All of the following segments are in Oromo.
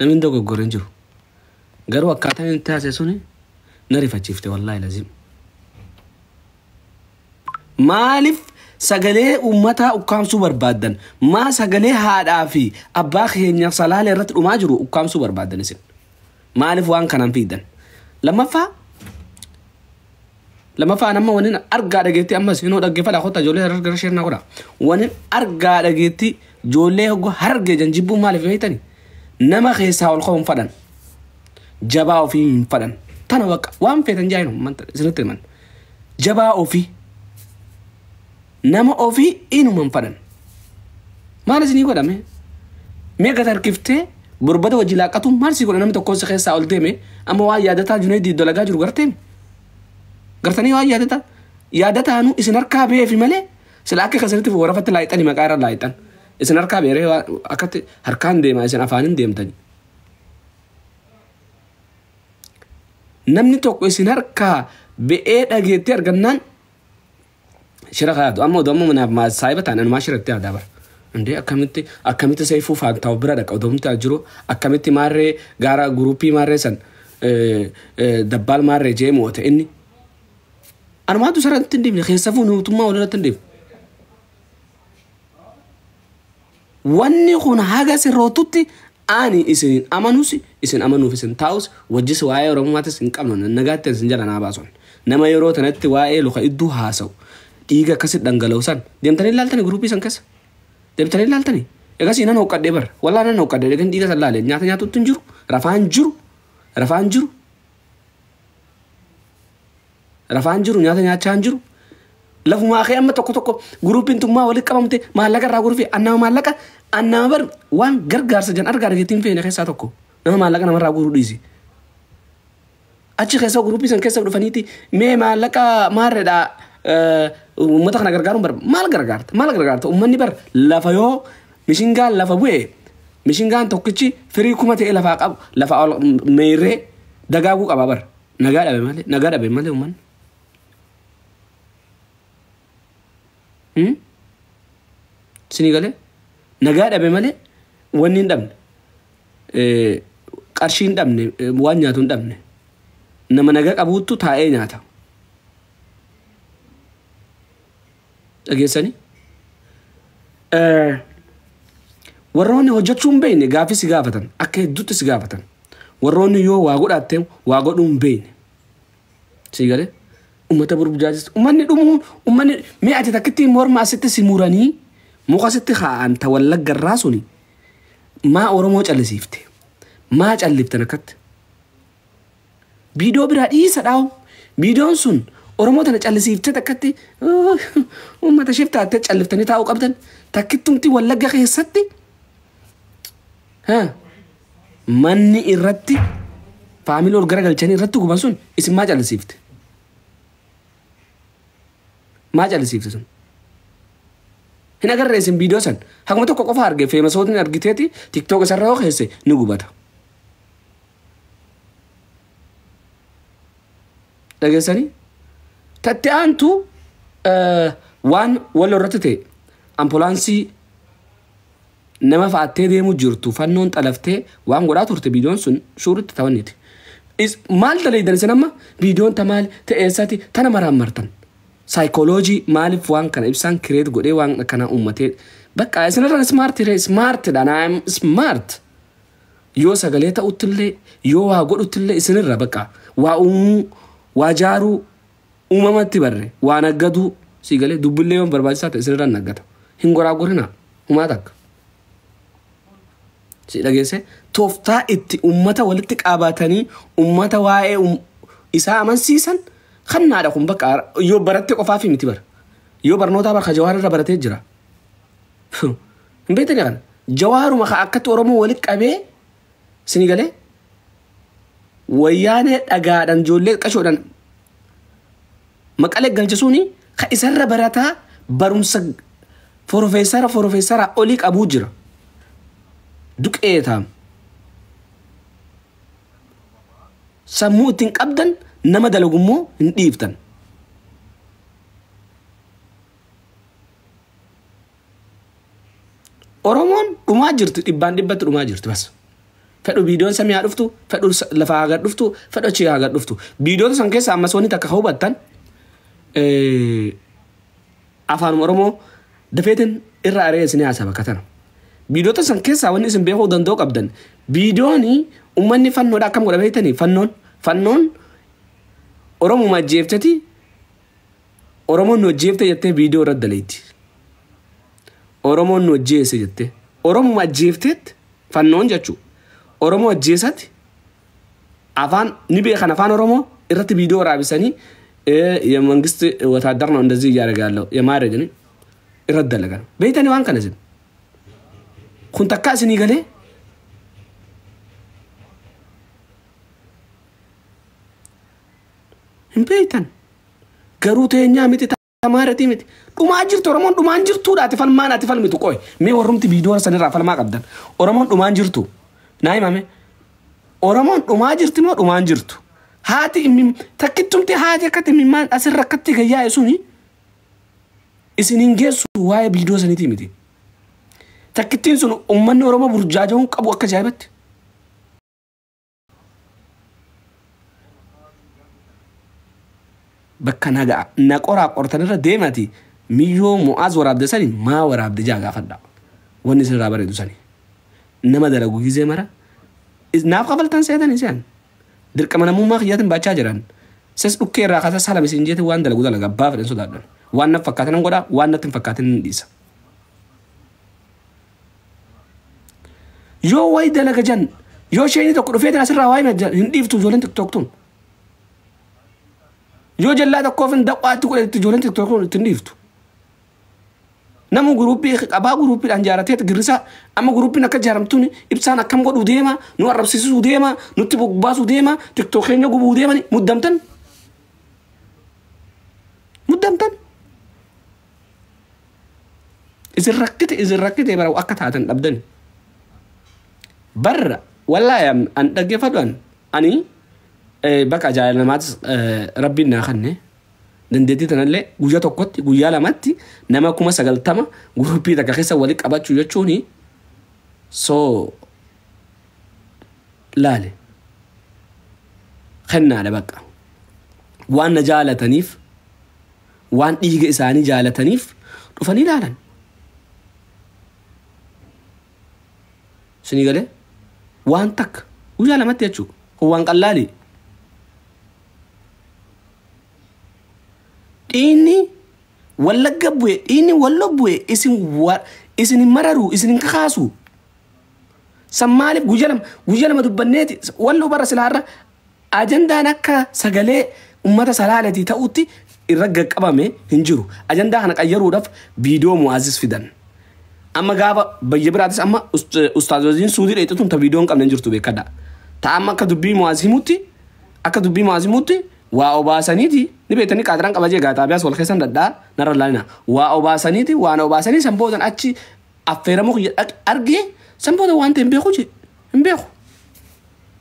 Namni hin dogoggore hin jiru. Garuu akkaataan inni taasise suni na rifachiifte wallaahi lazim. Maaliif sagalee uummataa ukkaamsuu barbaaddan? Maa sagalee haadhaa fi abbaa keenya Salaalee irratti dhumaa jiru ukkaamsuu barbaaddan isin? Maaliif waan kanaan fiiddan? Lammaffaa nama waniin argaa dhageetti ammas hinoo dhaggeeffadha kottaa ijoollee harargee share godha. Waniin argaa dhageetti ijoollee hoggoo harargee jan jibbuu maaliif beektani? Nama keessaa ol ka'uu hin fadhan. Jabaa ofii hin fadhan. Tana waqa waan feetan jaayinu isinitti himan. Jabaa ofii nama ofii inuma hin fadhan. Maal isinii godhame? Mee gad harkiftee borbada wajji laaqatu maal sii godha namni tokko si keessaa ol deeme amma waan yaadataa Junaydii dalagaa jiru garteemi. Gartanii waan yaadataa yaadataanu isin harkaa beefi malee sila akka kasanitti warafatti laayixani maqaa irra laayixan. Isin harkaa beeree akkatti harkaan deemaa isin afaanin deemtani. Namni tokko isin harkaa be'ee dhageettee argannaan shira kaayatu amma oduu amma manaaf saayiba ta'an anumaa shiratti aadaa bara. Indee akkamitti seefuu faantaa'u bira dhaqa oduu jiru akkamitti maarree gaara guruppii maarree san dabbaal maarree jee moote inni. Anumaatu sarratti hin deemne keessafuu nuutummaa walirratti hin deemne. Wanni kun haga sirrootutti ani isin amanus isin amanuuf isin taa'us wajjis waa'ee Oromumaatis hin qabnu nagaatti isin jala naa baason. Nama yeroo tanatti waa'ee luka iddoo haasa'u dhiiga akkasitti dhangala'u san deemtanii ilaaltanii guruppii san keessa deemtanii ilaaltanii egas nan hoqqadhee bara wallaa nan hoqqadhee egan dhiiga san laalee nyaata nyaatutti hin jiru rafaan jiru rafaan jiru rafaan jiru nyaata nyaachaa hin jiru. Lafumaa kee amma tokko tokko guruppiin tummaa walitti qabamte maallaqa irraa gurufee annama maallaqa annama bar waan gargaarsa jan argaa dhageettiin feene keessaa tokko nama maallaqa namarraa guruu dhiisi. Achi keessa guruppii san keessa dhufaniiti mee maallaqa maarreedhaa uummata kana gargaaruun bar maal gargaarta maal gargaarta uummanni bar lafa yoo mishingaan lafa bu'e mishingaan tokkichi firii kuma ta'e lafaa qabu lafa meerree dagaaguu qaba bar nagaa dhabe malee nagaa dhabe malee uummanni. Sinii galee nagaa dhabe malee wanni hin dhabne qarshii hin dhabne waan nyaatu hin dhabne nama nagaa qabuuttu taa'ee nyaata. Dhageessanii? Warroonni hojjechuu hin beekne gaaffii si gaafatan akka hedduutti si gaafatan warroonni yoo waa godhatte waa godhuu hin beekne. Sii galee? Ummata burbujaajis ummanni dhumuu ummanni mee ati takkitti morma asitti si muranii muka asitti kaa'an ta wallagga irraa suni maa Oromoo callisiifte maa calliftan akkatti viidiyoo biraa dhiisa dhaawu viidiyoon sun Oromoo tana callisiiftee takkatti ummata shiftaattee calliftanii taa'uu qabdan takkittumti wallagga keessatti manni irratti faamilii ol garagalchanii irratti guban sun isin maa callisiifte? Maa callisiifte sun? Hin agarree isin viidiyoo san haguma tokko qofa arge feemasootni argiteeti tiktook isarra yoo keesse ni gubata. Dhageessanii? Tatti aantu waan wal irratti ta'e ambulaansii nama fa'attee deemuu jirtu fannoon xalaftee waan godhaa turte viidiyoon sun shuuritti ta'aniiti. Maal dalaydan isin amma viidiyoon ta maal ta'e eessaati tana maraan martan. Saayikooloojii maaliif waan kana ibsaan kireet godhee waan akkana uummatee bakka isinirra ismaartii ree ismaartiidha naam ismaart yoo sagalee ta'uttillee yoo waa godhuttillee isinirra bakka waa uumuu waa jaaruu uumamatti barre waa naggaduu si galee dubbillee yoo barbaachisaa ta'e isinirra naggata hin goraagorina humaa takka. Si dhageesse tooftaa itti uummata walitti qabatanii uummata waa'ee isaa amansiisan kannaadha kun bakka yoo baratte qofaaf miti bara yoo barnootaa barka jawaar irra baratee jira. Hin beektani kana jawaaruma ka akkatti Oromoo walitti qabee sini galee wayyaanee dhagaadhaan ijoollee qashoodhaan maqalee galchisuuni ka isarra barataa barumsa forofeessara olii qabuu jira. Duqeetaam sammuu ittiin qabdan nama dalagummoo hin dhiiftan. Oromoon dhumaa jirti dhibbaan dhibbatti dhumaa jirti bas. Fedhu viidiyoon samii haa dhuftu, fedhu lafaa haa gad dhuftu, fedhu achii haa gad dhuftu. Viidiyoota san keessa ammas wanni takka hubattan afaan Oromoo dafeetiin irra aree isinii haasaa bakka tana. Viidiyoota san keessaa wanni isin beekuu danda'u qabdan viidiyoon uummanni fannoodha akkam godha beektanii fannoon Oromuma ajjeefteti Oromoon nu ajjeefte jettee viidiyoo irratti daleetti. Oromoon nu ajjeese jettee Oromuma ajjeefteetti fannoon jechuudha. Oromoo ajjeesatti afaan ni beekan afaan Oromoo irratti viidiyoo waraabisanii የመንግስት ወታደር ነው እንደዚህ እያደረገ ያለው የማድረግ irratti dalagan. Beektanii waan kana isin. Kun takka isinii galee hin beektan. Garuu teenyaa miti tamaaratii miti. Dhumaa jirtu Oromoon dhumaan jirtuudha ati falmaan ati falmitu qoy. Mee warrumti viidiyoo sanirraa falmaa qabdan. Oromoon dhumaan jirtu. Naa himame. Oromoon dhumaa jirti moo dhumaan jirtu? Haati takkittumti haati akkatti imimmaan asirra akkatti gayyaa'e suni isin hin geessu waa'ee viidiyoo saniitii miti. Takkittiin sun uummanni Oromoo burjaaja'uun qabu akka ajaa'ibatti. Bakka nagaa na qoraa qortanirra deemati miyyoo mo'aaz waraabde sani maa waraabde jaa gaafadha. Wanni isinirraa bareedu sani. Nama dalagu gizee mara naaf kafaltan seetan isaan. Dirqama namummaa kiyyaatiin baachaa jiran. Ses dhukkee irraa kaasa salam isin jeete waan dalagu dalaga abbaa fedhan sodaadhan. Waan natti fakkaatan nan godha waan natti hin fakkaatin nan dhiisa. Yoo wayi dalaga jan yoo isheen tokko dhufee asirraa waa'ee hin dhiiftu ijoolleen tiktook tun. Yoo jallaa tokkoof hin daqwaatti godhetti ijoolleen tiktook tun ittiin dhiiftu. Namu guruppii qabaa guruppiidhaan jaaratee girrisaa amma guruppiin akka jaaramtuun ibsaan akkam godhuu deema nu arrabsiisuu deema nutti bobbaasuu deema tiktook keenya gubuu deemani muddamtan. Muddamtan. Isin rakkite bara akka taatan dhabdan. Barra wallaahi an dhaggeeffadhu ani bakka jaalalamaas rabbiin naa kenne. Dandeettii tanallee guyyaa tokkotti guyyaa lamatti nama 90,000 guruppii takka keessa walitti qabachuu jechuun soo laale kennaadha bakka. Waan na jaalataniif waan dhiiga isaanii jaalataniif dhufanii ilaalan. Isinii galee waan takka guyyaa lamatti jechuudha. Kun waan qallaali. Dhiinni wallagga bu'e dhiinni wallo bu'e isin hin mararu isin hin kakaasu. San maaliif guyyaa lama dubbanneeti walloo bara silaarra ajandaan akka sagalee uummata salaaletii ta'utti irra qaqqabame hin jiru. Ajandaa kana qayyaruudhaaf viidiyoo Mu'aazis fidan. Amma gaafa biyya biraatis amma ustaazoziin suudii dheexituun ta viidiyoo hin qabne hin jirtu beekadha. Ta amma akka dubbii Mu'aaz himutti waa obaasaniiti ni beektanii qaadiraan qabajee gaataabiyaas wal keessan dadhaa narra laalina. Waa obaasaniiti waan obaasanii san boodan achi affeeramuu argee san booda waan ta'e hin beeku jee hin beeku.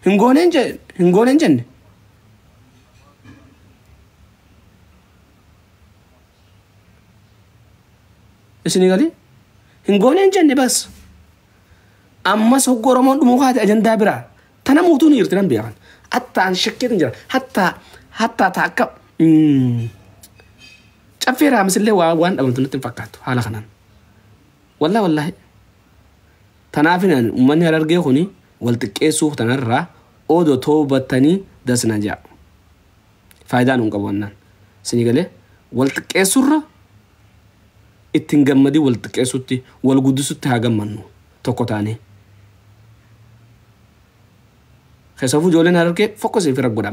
Hin gooneen jenne. Isinii galee hin gooneen jenne bas. Ammas hogga Oromoon dhumuu kaate ajandaa biraa tana muutuu ni jirti nan beekan. Hatta an shakkeetu jira hatta ta akka caffee raamisillee waan dhabamtu natti hin fakkaattu haala kanaan. Wallaahi tanaafin uummanni Harargee kuni wal xiqqeessuu tanarraa odoo toobattanii dasna ja'a. Faayidaan hin qabu wannaan. Isinii galee wal xiqqeessurra ittiin gammadii wal xiqqeessutti wal guddisutti haa gammannu tokko taanee. Keessafuu ijoolleen Harargee fokkosee fi raggoodha.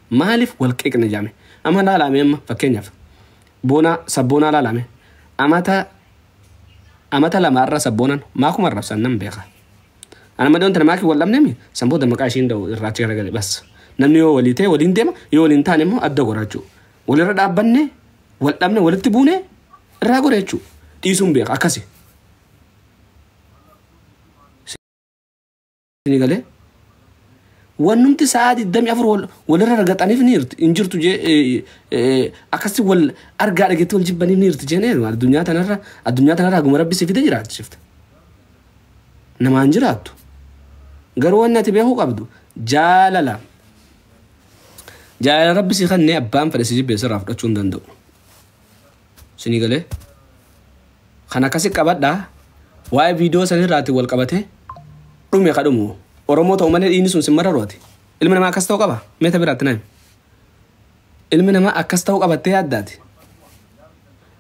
Maaliif wal qeeqna jaame? Amma laalame amma fakkeenyaaf boonaa sabboonaa laalame amata lamaarra sabboonaan maakuma arrabsan nan beeka. Ana madoon tana maakii wal dhabneemi san booda maqaa ishiin da'u irraachi garagale bas. Namni yoo walii ta'e waliin deema yoo waliin taane immoo adda gora jechuudha. Walirra dhaabbanne wal dhabne walitti buune irraa gora jechuudha. Dhiisuun beeka akkasi. Isinii galee wannumti sa'aa 24 walirra ragaxaniif ni jirti hin jirtu jee akkasi wal argaa dhageetti wal jibbaniif ni jirti jeenee addunyaa tanarra haguma rabbi si fide jiraachifta. Namaan jiraattu. Garuu wanni ati beekuu qabdu jaalala. Jaalala rabbi si kennee abbaan fedhe si jibbee sirraa fudhachuu hin danda'u. Sinii galee? Kan akkasi qabadhaa waa'ee viidiyoo sanirraati wal qabatee dhume ka dhumu. Oromoo ta'u malee dhiigni sun sin mararu ati. Ilmi namaa akkas ta'uu qaba? Meeta biraatti naami. Ilmi namaa akkas ta'uu qabattee yaaddaati.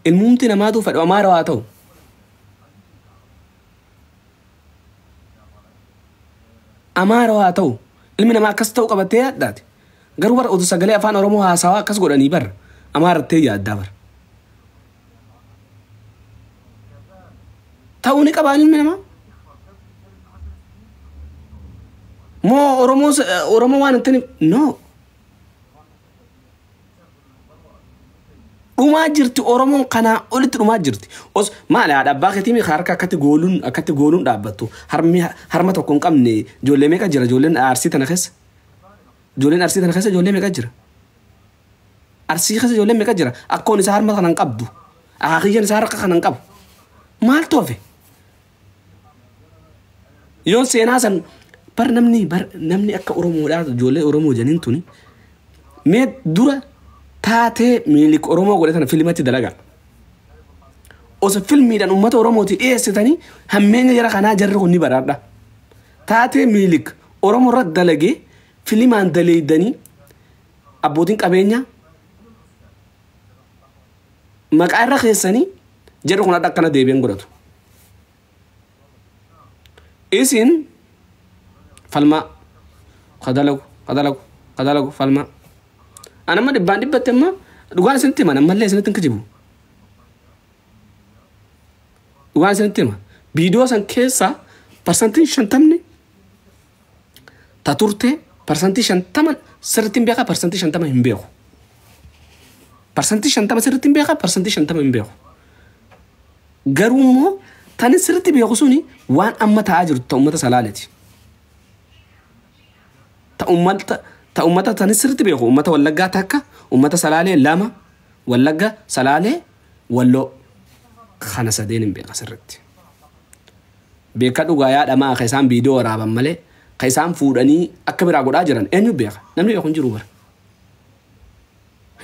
Ilmumti namaatu fedhu amaara haa ta'u. Amaara haa ta'u. Ilmi namaa akkas ta'uu qabattee yaaddaati. Garuu bara utuu sagalee afaan Oromoo haasawaa akkas godhanii bara amaarattee yaaddaa bara. Ta'uu ni qabaa ilmi namaa? Moo Oromoo Oromoo waan hin ta'eef no. Dhumaa jirti Oromoon kanaa olitti dhumaa jirti. Os maali haadha abbaa keetii mi harka akkatti gooluun dhaabbattu harmi harma tokko hin qabne ijoollee meeqa jira ijoolleen Arsii tana keessa? Ijoolleen Arsii tana keessa ijoollee meeqa jira? Arsii keessa ijoollee meeqa jira? Akkoon isaa harma kana hin qabdu. Akaakiyyan isaa harka kana hin qabu. Maal toofe? Yoon seenaa san bar namni akka Oromoodhaa ijoollee Oromoo janiin tuni mee dura taatee Minilik Oromoo godhe tana fiilmatti dalagaa. Osoo filmiidhaan uummata Oromooti dhiyeessitanii hammeenya jara kanaa jarri kun ni baraadha. Taatee Minilik Oromoo irratti dalagee filimaan daleeydanii abbootiin qabeenyaa maqaa irra keessanii jarri kun akkana deebi'an godhatu. Isin falmaa kadalagu kadalagu kadalagu falmaa. Anamma dhibbaan dhibbatti amma dhugaan isinitti hima, ammallee isinitti hin kijibu. Dhugaan isinitti hima. Viidiyoo san keessaa 50% ta turte 50% sirriitti hin beekaa, 50% hin beeku. 50% sirriitti hin beekaa, 50% hin beeku. Garuu immoo tani sirriitti beeku suni waan amma ta'aa jirtu ta uummata Salaaleeti. Ta uummata tani sirriitti beeku uummata Wallaggaa takka, uummata Salaalee lama, Wallagga, Salaalee, Walloo kana sadeen hin beeka sirriitti. Beeka dhugaa yaadhamaa ka isaan viidiyoo waraaban malee ka isaan fuudhanii akka biraa godhaa jiran eenyu beeka? Namni beeku hin jiru bara.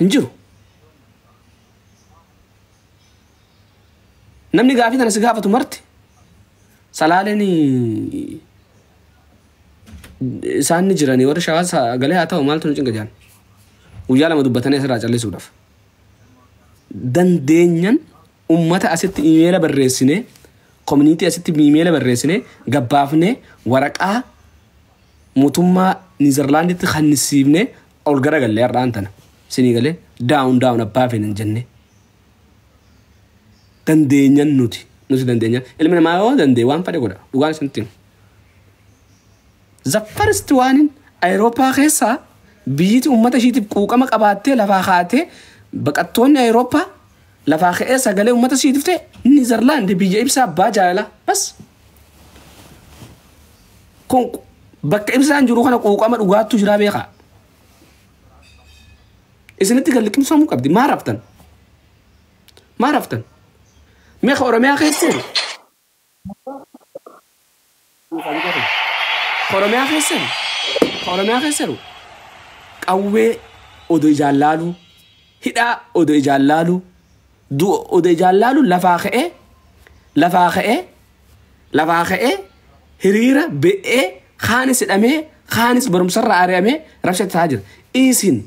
Hin jiru. Namni gaafii tana si gaafatu marti Salaaleen isaan ni jiranii warri Shawaa sagalee haa ta'u maaltu nu cinqa jedhan. Guyyaa 2 dubbatanii asirraa callisuudhaaf. Dandeenyan ummata asitti imeela barreessinee, community asitti imeela barreessinee gabbaafnee, waraqaa mootummaa Niizerlaanditti kannisiifnee ol garagallee har'aan tana. Sinii galee down down abbaa feenen jenne. Dandeenyan nuti dandeenyan ilmi namaa yoo danda'e waan fedhe godha, dhugaan isinitti himu. The first one Awurooppaa keessaa biyyiti uummata ishiitiif quuqama qabaattee lafaa kaatee baqattoonni Awurooppaa lafaa ka'ee sagalee uummata ishiitiif ta'e Niizerlaandi, biyya ibsaa abbaa jaalalaa bas. Kun bakka ibsaan jiru kana quuqama dhugaattu jiraa beekaa. Isinitti gad liqimsamuu qabdi. Maa raftan? Maa raftan? Meeqa Oromiyaa keessa jiru? Oromiyaa keessa jiru? Oromiyaa keessa jiru? Qawwee odoo ijaan laaluu, hidhaa odoo ijaan laaluu, du'a odoo ijaan laaluu lafaa ka'ee hiriira be'ee kaanis hidhamee kaanis barumsarra ari'amee rabsha ta'aa jira. Isin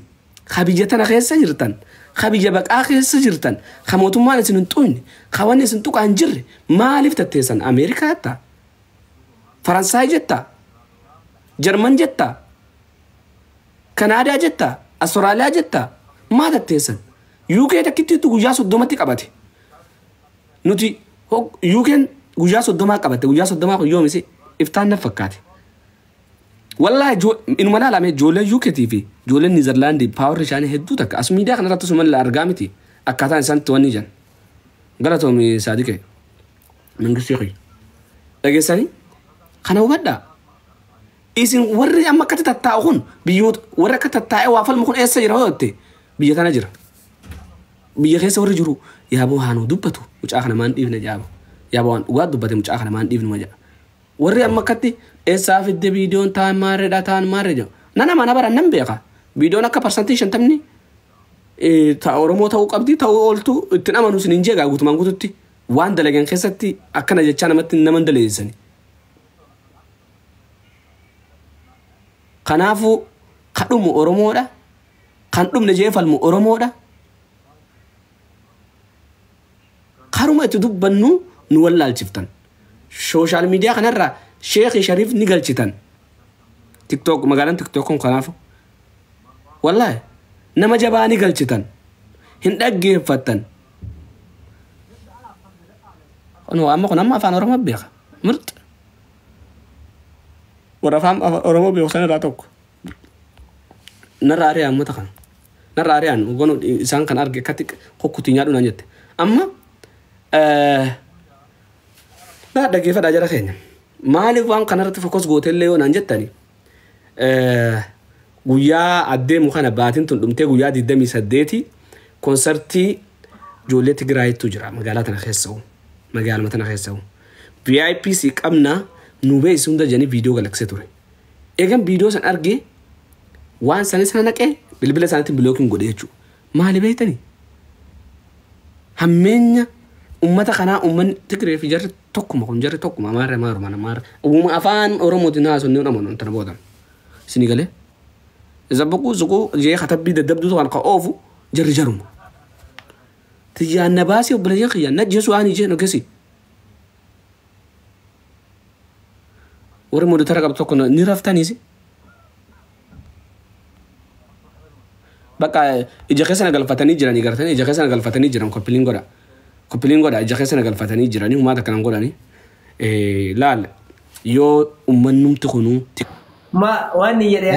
ka biyya tana keessa jirtan, ka biyya baqaa keessa jirtan, ka mootummaan isin hin xuqne, ka wanni isin tuqaa hin jirre maaliif tatteessan? Ameerikaa jettaa? Faransaay jettaa? Jarman jettaa? Kanaadaa jettaa? Awustiraaliyaa jettaa? Maa tatteessan? UK takkittiitu guyyaa 30tti qabate. Nuti UK'n guyyaa 30 qabatte, guyyaa 30 kun yoomisi iftaan na fakkaate. Wallaahi inuma ilaalame ijoolleen UKtii fi ijoolleen Niizerlaandii powerri isaanii hedduu takka as miidiyaa kanarratti suma argaa miti akkaataan isaan itti wanni jiran. Galatoomi Saadiqee. Mangistii kiyya. Dhageessanii? Kana hubadhaa. Isin warri amma akkatti tattaa'u kun biyyoota warri akka tattaa'ee waa falmu kun eessa jira yoo jette biyya tana jira. Biyya keessa warri jiru yaaboo haanuu dubbatu mucaa kana maan dhiifne jaaba. Yaaboo waan dhugaa dubbate mucaa kana maan dhiifnu jedha. Warri amma akkatti eessaa fidde viidiyoon taan maarreedha taan maarree jedhu. Nan amana bara nan beeka. Viidiyoon akka 50% Oromoo ta'uu qabdi ta'uu ooltu ittiin amanu isin hin jeegaa guutumaan guututti waan dalagan keessatti akkana jechaa namatti nama hin daleessani. Kanaafuu kan dhumu Oromoodha. Kan dhumne jee falmu Oromoodha. Karuma itti dubbannu nu wallaalchiftan. Social media kanarraa Sheekhi Shariif ni galchitan. TikTok magaalaan TikTok kun kanaafu. Wallaahi nama jabaa ni galchitan. Hin dhaggeeffattan. Amma kun amma afaan Oromoo beeka. Mirxa. Warra afaan Oromoo beeku sanarraa tokko. Narra ari'aan uummata kana. Narra ari'aan gonu isaan kan arge akkatti kukkutii nyaadhu naan jette. Amma naa dhaggeeffadhaa jara keenya. Maaliif waan kanarratti focus gootellee yoo naan jettani, guyyaa addeemu kana baatiin tun dhumtee guyyaa 28 konsertii ijoollee Tigraayittu jira magaalaa tana keessa. Magaaluma tana keessa. VIP si qabna nu beeksi hunda jedhanii viidiyoo galaksee ture. Eegan viidiyoo san argee waan sanii sana naqee bilbila isaaniitiin blockiin godhe jechuudha. Maali beektanii? Hammeenya uummata kanaa, uummanni Tigree fi jarri tokkuma kun, jarri tokkuma, Amaarri Amaaruma Amaarri. Uuma afaan Oromootiin haasofni amanu tana booda. Isinii galee? Zabbuquu zuquu jee katabbii daddabduu kan ka oofu jarri jaruma. Tiyyaan na baasii, obboleeyyan kiyyaan na jeesu waan ijee nogesi. Warri moditara qabdu tokko ni raftaniisi. Bakka ija keessa na galfatanii jiranii gartanii ija keessa na galfatanii jiran, copy link godha. Copy link godha, ija keessa na galfatanii jiranii humaata akkanan godhanii. Laal yoo ummannumti kunuu Ma waan inni jedhee.